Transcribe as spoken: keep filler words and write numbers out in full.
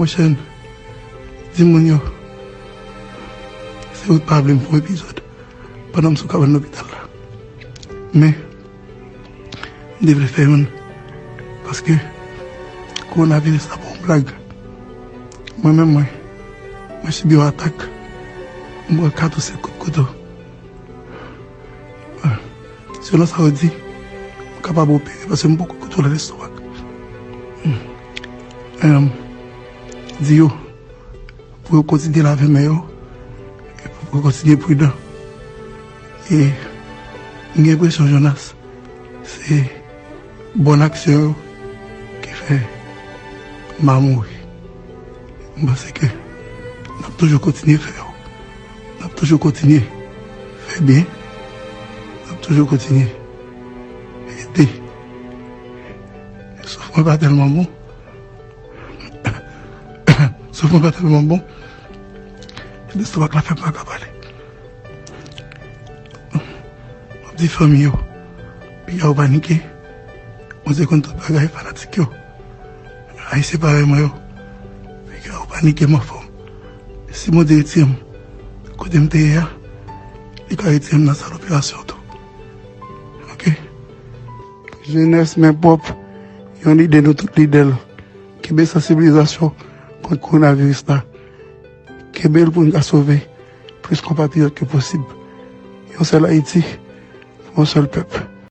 Chen, di moun yo, se ou t pa vle m fè yon epizòd pandan m sou kabann lopital la. Men, m te vle fè youn, paske kowonaviris la pa yon blag. Mwen menm, mwen, mwen sibi yon atak. M pran kat ou senk kout kouto. Selon sa yo di, m kapab opere paske m poko kout nan lestomak. Em, di yo pou yo kontinye lave men yo, e pou yo kontinye pridan. E m gen enpresyon, Jonas, se bòn aksyon yo ki fè m pa mouri. M panse ke n ap toujou kontinye fè yo. N ap toujou kontinye fè byen. N ap toujou kontinye ede. Souf mwen pa tèlman bon. Souf mwen pa tèlman bon. Lestomak la fè m pa ka pale. M ap di fanmi yo, piga yo panike. Bondye konn tout bagay, fanatik yo. Ayisyen parèy mwen yo, piga yo panike m anfòm. Si Bondye retire m kote m te ye a, li ka retire m nan sal operasyon tou. Oke? Jenès men pwòp, yon lide nou tout lide l. Kenbe sansibilizasyon kont kowonaviris la. Kenbe l pou n ka sove plis konpatriyòt ke posib. Yon sèl Ayiti, yon sèl pèp.